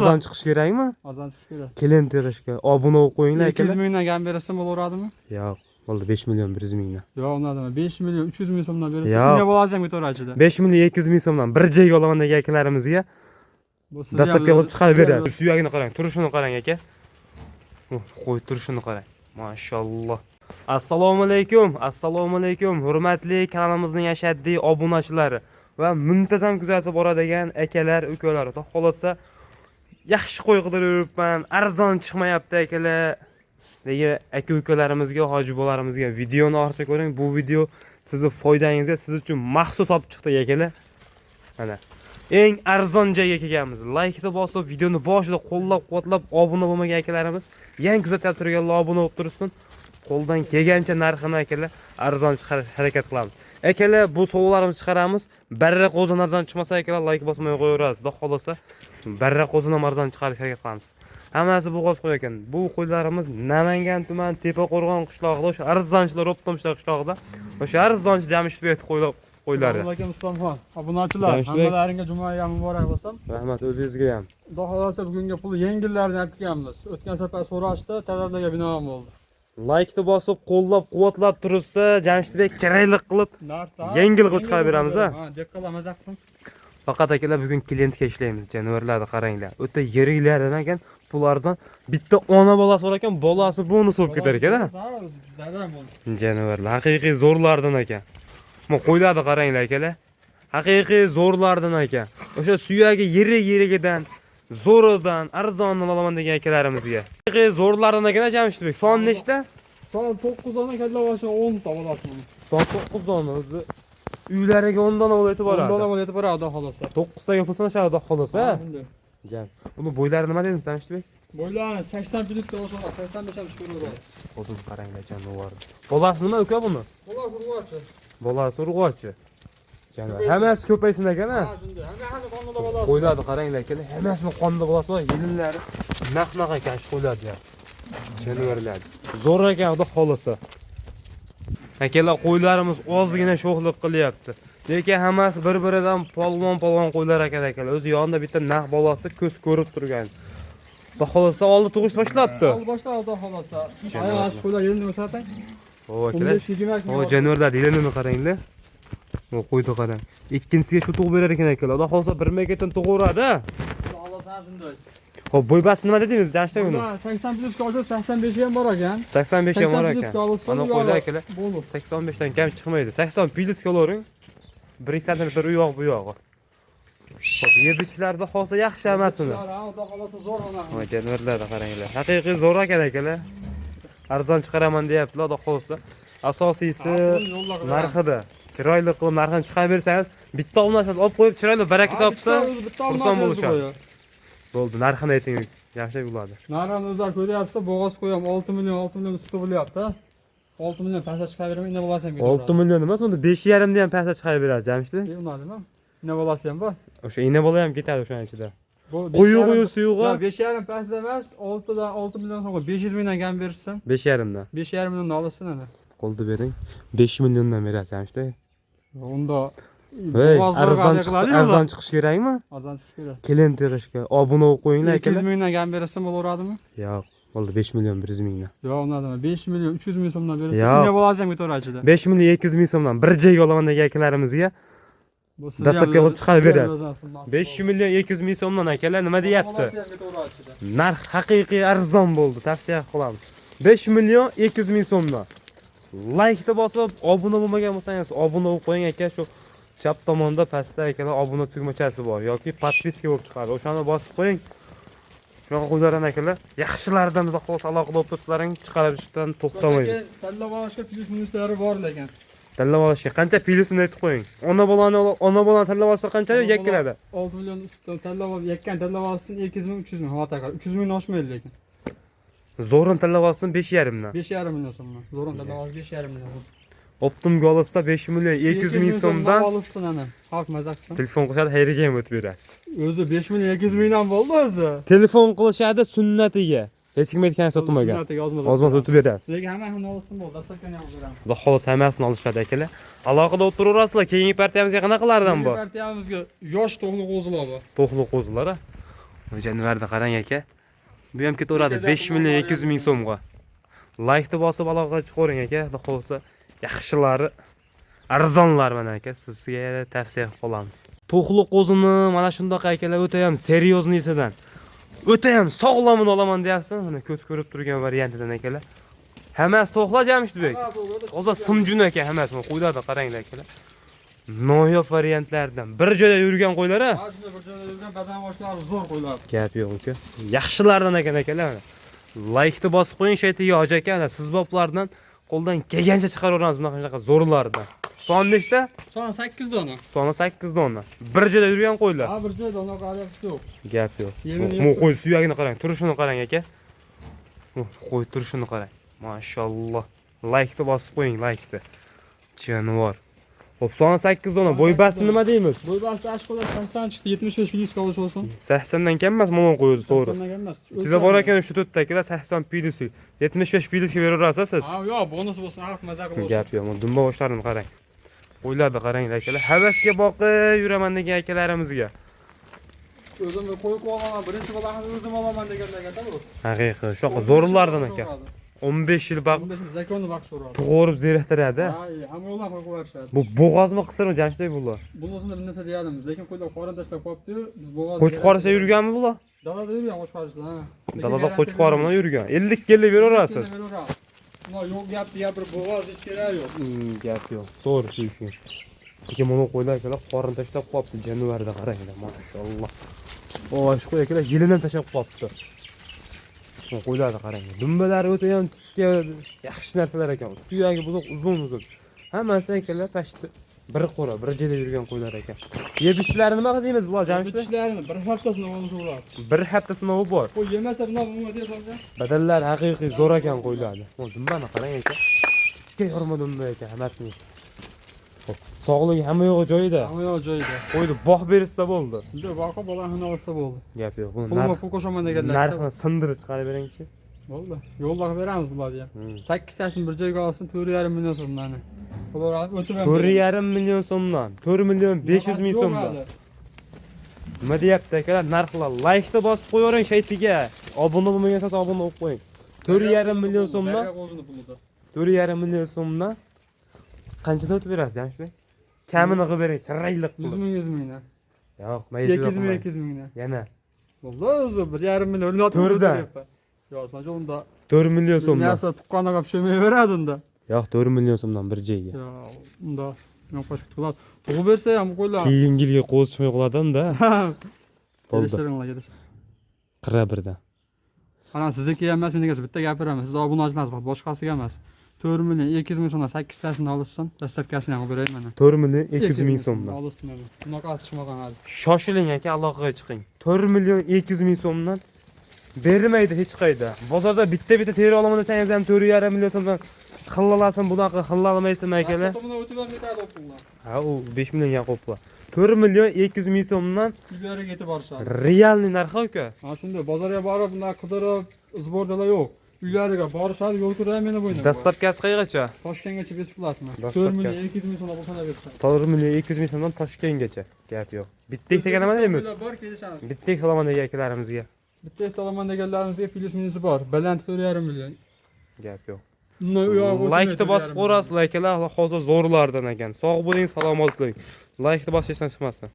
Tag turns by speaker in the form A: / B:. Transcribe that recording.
A: Arzon chiqish kerakmi?
B: Arzon chiqish kerak.
A: Kelin yig'ishga obuna bo'lib qo'yinglar
B: 200
A: akalar.
B: Mingdan kam bersa bo'laveradimi?
A: Yo'q, bo'ldi, 5 million 100 mingdan.
B: Yo'q, undan nima, 5 million 300 ming so'mdan bersa,
A: Yo'q.
B: ina bolasi ham ketaveradi ichida.
A: 5 million 200 ming so'mdan bir joyga olaman degan akalarimizga
B: Bu sizni ham
A: dastlabki olib chiqarib
B: sizni ham
A: beradi. Suyagini qarang, turishini qarang aka. Qo'y turishini qarang. Mashalloh. Assalomu alaykum, assalomu alaykum, hurmatli kanalimizning ashaddiy obunachilari va muntazam kuzatib boradigan akalar, ukalar. Xudo xolasa yaxshi qo'y qidirib yuribman, arzon chiqmayapti akalar degan aka ukalarimizga, hoji bolarimizga videoni oxirigacha ko'ring. Bu video sizni foydangizga, siz uchun maxsus olib chiqdik akalar. Mana eng arzon joyga kelganmiz. Laykni bosib, videoni boshida qo'llab-quvvatlab, obuna bo'lmagan akalarimiz, yangi kuzatib turganlar obuna bo'lib tursin. Qo'ldan kelgancha narxini akalar arzon chiqarish harakat qilamiz. Akalar, bu savollarimizni chiqaramiz. Barra qo'zini arzon chiqmasa akalar layk bosmay qo'yaverasiz. Xudo xolasa barra qo'zini ham arzon chiqarishga harakat qilamiz. Hammasi bo'g'oz qo'y ekan. Bu qo'ylarimiz Namangan tuman Tepaqo'rg'on qishlog'ida, o'sha arzonchilar O'ptomchilar qishlog'ida, o'sha arzonchi Jamshidbek qo'ylari.
B: Assalomu alaykum Islomxon. Obunachilar,
A: Jamshidbek.
B: hammalaringga juma ayyom muborak bo'lsin.
A: Rahmat o'zingizga ham.
B: Xudo xolasa bugungi pul yengillarni olib kelganmiz. O'tgan safar so'rashdi, talablarga binoan bo'ldi.
A: Laykni bosib, qo'llab-quvvatlab tursa, Jamshidbek chiroyli qilib,
B: Narx
A: Yengil qilib chiqarib beramiz, a?
B: Ha, deqqalar maza qilsin.
A: Faqat akalar bugun klientga ishlaymiz. Jonivorlarni qaranglar. O'ta yiriklaridan ekan, pul arzon. Bitta ona bolasi bor ekan, bolasi bonus bo'lib ketar ekan, a?
B: Ha, dadam bo'ldi.
A: Jonivorlar haqiqiy zo'rlardan ekan. Bu qo'ylarni qaranglar akalar. Haqiqiy zo'rlardan ekan. O'sha suyagi yirik-yirigidan, zo'ridan, arzonini olaman degan akalarimizga. Haqiqiy zo'rlardan ekan, a, Jamshidbek. Son nechta?
B: Son 9 dona, kalla boshi 10 ta bolasi buni.
A: Son 9 dona o'zi. Uylariga 10 dona bo'lib
B: 10 dona
A: boradi.
B: bo'lib boradi, Xudo xolasa.
A: 9 taga pulsini shahar xudo xolasa.
B: Ha, bunday.
A: Jam. Uni bo'ylari nima dedingiz, Jamshidbek?
B: Bo'ylari 80 plus bo'lsa, 85 ham chiqaveradi.
A: O'zini qaranglar jonivorni. Bolasi nima uka buni?
B: Bolasi urg'ochi.
A: Bolasi urg'ochi. Jonivar. Hammasi ko'paysin ekan, ha?
B: Ha, shunday. Hamma qonida bolasi.
A: Qo'ylarni qaranglar akalar, hammasini qonida bolasi bor, yelinlari naq-naq ekan shu qo'ylarni ham. Jonivorlar. Zo'r ekan, xudo xolasa. Akalar, qo'ylarimiz ozgina sho'xlik qilyapti. Lekin hammasi bir-biridan polvon-polvon qo'ylar ekan akalar. O'zi yonida bitta naq bolasi ko'z ko'rib turgan. Xudo xolasa oldi tug'ish boshlabdi.
B: Oldi boshladi, Xudo xolasa. Oyoq qo'ylar yelini ko'rsating.
A: O akalar.
B: 15-20
A: O jonivorlar yelinini qaranglar. O qo'yni qarang. Ikkinchisiga shu tug'ib berar ekan akalar. Xudo xolasa bir megadan tug'averadi.
B: Xudo xolasa shunday.
A: Xo'p, bo'ybasi nima dedingiz, Jamshid uni?
B: Bundan 80 plus olsa 85 ham bor ekan.
A: 85 ham bor
B: 80
A: ekan.
B: plusga olsa
A: Mana qo'ylar akalar.
B: Bonus.
A: 85 dan kam chiqmaydi. 80 plusga olavering. 1 santimetr u yoq bu yog'i. Xo'p, yebichlarda xolsa yaxshi hammasini.
B: Ha, Xudo xolasa zo'r ona.
A: Voy jonivorlarni qaranglar. Haqiqiy zo'r ekan akalar. Arzon chiqaraman deyaptilar, xudo xolasa. Asosiysi narxida. Chiroyli qilib narxini chiqarib bersangiz, bitta olmasdan olib qo'yib chiroyli baraka topsa, xursand bo'lishadi. Bo'ldi, narxini ayting. Yaxshi bo'ladi.
B: Narxini o'zlar ko'ryapsiz, bo'g'oz qo'yam 6 million, 6 million usti bo'lyapti. 6 million pastga chiqarib beraman, ina bolasi ham ketaveradi.
A: 6 million emas, unda 5,5 da ham pastga chiqarib beradi, Jamshid.
B: Unadimi? Ina bolasi ham bor.
A: O'sha ina bola ham ketadi o'shaning ichida.
B: Bu
A: Quyi suyug'i
B: Yo'q, 5,5 pastda emas, 6 dan 6 million so'm qo'y, 500 mingdan kam berishsin.
A: 5,5 dan.
B: 5,5 million olsin ana.
A: Qo'lni bering. 5 milliondan berasiz, Jamshid.
B: Unda
A: Hey,
B: bo'g'ozlar
A: arzon
B: qanday
A: chiqsa,
B: qiladi-yu
A: arzon chiqish kerakmi?
B: Arzon chiqish kerak.
A: Kelin yig'ishga obuna bo'lib qo'yinglar
B: 200
A: akalar.
B: mingdan kam bersa bo'laveradimi?
A: Yo'q, bo'ldi, 5 million 100 mingdan.
B: Yo'q, undan nima, 5 million 300 ming so'mdan bersa,
A: Yo'q.
B: ina bolasi ham ketaveradi ichida.
A: 5 million 200 ming so'mdan bir joyga olaman degan akalarimizga
B: Bu sizni
A: Dastlabki
B: ham
A: olib chiqarib
B: sizni ham
A: berasiz.
B: yozasiz.
A: 5 million 200 ming so'mdan akalar nima deyapti?
B: Bolasi ham ketaveradi ichida.
A: Narx haqiqiy arzon bo'ldi, tavsiya qilamiz. 5 million 200 ming so'mdan. Laykni bosib, obuna bo'lmagan bo'lsangiz, obuna bo'lib qo'ying aka, shu chap tomonda pastda akalar obuna tugmachasi bor yoki podpiska bo'lib chiqadi. O'shani bosib qo'ying. Shunaqa qo'ylardan akalar, yaxshilaridan xudo xohlasa aloqada bo'lib tursalaring chiqarishdan to'xtamaymiz.
B: Lekin tanlab olishga plyus minuslari bor lekin.
A: Tanlab olishga qancha plyusini aytib qo'ying. Ona bolani tanlab olsa qancha yakkaladi?
B: 6 million ustidan tanlab olib, yakkan tanlab olsin 200 ming, 300 ming xato qiladi. 300 mingdan oshmaydi lekin.
A: Zo'rini tanlab olsin 5,5 dan.
B: 5,5 million so'mdan. Zo'rini tanlab olsa 5,5 million so'm.
A: Optimga olsa 5 million 200 ming so'mdan
B: olsin ana. Xalq maza qilsin.
A: telefon qilishadi, xayriga ham o'tib berasiz.
B: O'zi 5 million 200 mingdan bo'ldi o'zi.
A: Telefon qilishadi sunnatiga. Hech kim aytgan sotilmagan.
B: Sunnatiga ozma
A: Ozma o'tib berasiz.
B: Lekin hammasini olsin bo'ldi, dastlabkini ham beramiz.
A: Xudo xohlasa hammasini olishadi akalar. Aloqada o'tiraverasizlar. Keyingi partiyamizga qanaqalardan bor?
B: Keyingi partiyamizga yosh to'qli qo'zilar bor.
A: To'qli qo'zilar. A? Jonivorni qarang aka. Bu ham ketaveradi 5 million 200 ming so'mga. Laykni bosib aloqaga chiqavering aka. Xudo xohlasa yaxshilari, arzonlar mana aka, sizga tavsiya qilib qolamiz. To'qli qo'zini mana shundoq akalar o'ta ham серьёзный sidan. O'ta ham sog'lomini olaman deyapsan. Mana ko'z ko'rib turgan variantidan akalar. Hammasi to'qla, Jamshidbek. Toza simjun aka hammasi. Mana qo'ylarni qaranglar akalar. Noyob variantlardan. Bir joyda yurgan qo'ylar a.
B: Ha, shunday bir joyda yurgan, badan boshlari zo'r qo'ylar.
A: Gap yo'q uka. Yaxshilardan ekan akalar. Mana. Laykni bosib qo'ying shaytiga hoji aka. Ana sizboblardan qo'ldan kelgancha chiqaraveramiz bunaqa shunaqa zo'rlardan. Son nechta?
B: Son 8 dona.
A: Soni 8 dona. Bir joyda yurgan qo'ylar.
B: Ha, bir joyda, unaqa alyapsi yo'q.
A: Gap yo'q.
B: Yemini
A: Bu
B: yo'q.
A: qo'y suyagini qarang, turishini qarang aka. Bu qo'y turishini qarang. Mashalloh. Laykni bosib qo'ying, laykni. Jonivor. Xo'p, soni 8 dona. Bo'y basti nima deymiz?
B: Bo'y basti ashqo'lar 80 chiqdi, 75 plyus olish olsin.
A: 80 dan kam emas, mana qo'y o'zi to'g'ri.
B: 80 dan kam emas.
A: Ichida bor ekan 3-4 ta akalar 80 plyus. 75 plyusga beraverasiz siz.
B: Ha, yo'q, bonus bo'lsin, xalq maza qilib olsin.
A: Gap yo'q. Mana dumba boshlarini qarang. Qo'ylarni qaranglar akalar. Havasga boqib yuraman degan akalarimizga.
B: O'zim bir qo'yib olaman, birinchi bolani o'zim olaman deganlarga bu.
A: Haqiqiy, shunaqa zo'rlardan aka. 15 yil baq
B: 15 yil zakonni boqish uradi.
A: tug'orib zeriktiradi.
B: Ha, hamma ular qo'yib yuborishadi.
A: Bu bo'g'ozmi, qisirmi, Jamshidbek bular?
B: Bunisini bir narsa deyalimiz, lekin qo'ylar qorin tashlab qo'yibdi-yu, biz bo'g'oz.
A: Qo'chqorcha yurganmi bular?
B: Dalada yurgan qo'chqorcha, ha. Lekin
A: Dalada
B: garantiya
A: qo'chqori bilan
B: bermaymiz.
A: yurgan. 50 50 beraverasiz.
B: Beraveramiz. Bular yo'q gapni gapirib bo'g'oz hech keragi yo'q.
A: Gap yo'q. To'g'ri shu shu. Lekin mana qo'ylar akalar qorin tashlab qo'yibdi jonivorda qaranglar, mashalloh. Voy, shu qo'y akalar yilidan tashlab qo'yibdi. Mana qo'ylarni qaranglar. Dumbalari o'ta ham tikka, yaxshi narsalar ekan. Suyagi buzuq uzun uzun. Hammasi akalar pashti bir qo'ra, bir joyda yurgan qo'ylar ekan. Yeb ichishlari nima deymiz bular, Jamshid?
B: Ichishlarini bir hafta sinov olishaveradi.
A: Bir hafta sinovi bor.
B: Qo'y yemasa bular bo'lmaydi deysan.
A: Badallar haqiqiy zo'r ekan qo'ylarni. Mana dumbani qarang aka. Tikka yorma dumba ekan hammasini. Xo'p, sog'ligi hamma yo'g'i joyida.
B: Hamma yo'q joyida.
A: Qo'yni bog' berishsa bo'ldi.
B: Bunday boqib bolani olsa bo'ldi.
A: Gap yo'q. Buni
B: Pulma
A: narx
B: pul qo'shaman deganlar.
A: narxini sindirib chiqarib beringchi.
B: Bo'ldi. Yo'lda qilib beramiz bularni ham. 8tasini bir joyga olsin, 4,5 million so'mdan. Ular o'tib ham
A: 4,5 million so'mdan, 4 million 500 ming
B: Yo'q
A: so'mdan.
B: hali.
A: Nima deyapti akalar? Narxlar. Laykni bosib qo'yavering shaytiga. Obuna bo'lmagan bo'lsa obuna bo'lib qo'ying. 4,5 million so'mdan,
B: Daryo o'zini pulida.
A: 4,5 million so'mdan qanchadan o'tib berasiz, Jamshidbek? Kamini qilib bering, chiroyli
B: 100
A: qilib.
B: ming, 100 mingdan.
A: Yo'q, mayli.
B: 200 ming, 200 mingdan.
A: Yana
B: Bo'ldi o'zi 1,5 million.
A: To'rtdan.
B: Yo'q, sancha unda
A: 4 million so'mdan.
B: narsa tuqqaniga pishirmayveradi unda.
A: Yo'q, 4 million so'mdan bir joyga.
B: Yo'q, unda men qo'shib tug'iladi. Tug'ib bersa ham bu qo'ylar.
A: Keyingi yilga qo'z chiqmay qoladi unda. Bo'ldi.
B: Kelishtiringlar, kelishtiring.
A: 41 dan.
B: Ana sizniki ham emas, meniki bitta gapiraman. Siz obunachilarsiz, boshqasiga emas. 4 million 200 ming so'mdan 8tasini olishsin, dastlabkasini ham beray mana.
A: 4 million 200 ming so'mdan.
B: Olishsin mana. Bunaqasi chiqmagan hali.
A: Shoshiling aka, aloqaga chiqing. 4 million 200 ming so'mdan bermaydi hech qayda. Bozorda bitta-bitta teri olaman desangiz ham 4,5 million so'mdan xillalasin, bunaqa xillalamaysan akalar.
B: Dastlabki o'tib ham ketadi pullar.
A: Ha, u 5 millionga qo'yibdi. 4 million 200 ming so'mdan
B: Uylariga yetib borishadi.
A: Реальный narxi uka.
B: Mana shunday bozorga borib, bunday qidirib, сбор dalar yo'q. Uylariga borishadi, yo'l turadi meni bo'ynimga.
A: Доставка si qayergacha?
B: Toshkentgacha бесплатно.
A: Доставка si.
B: 4 million 200 ming so'mdan bo'lsa berishadi.
A: 4 million 200 ming so'mdan Toshkentgacha. Gap yo'q. Bitta ikkita nima deymiz?
B: Bor, kelishamiz.
A: Bitta ikkita olaman degan akalarimizga.
B: Bitta ikkita olaman deganlarimizga plyus minusi bor. Baland 4,5 million.
A: Gap yo'q.
B: Undan u yog'i o'tmaydi,
A: Laykni bosib
B: 4,5 million.
A: qo'yasiz, akalar, hozir zo'rlardan ekan. Sog' bo'ling, salomat bo'ling. Laykni bosishdan chiqmasin.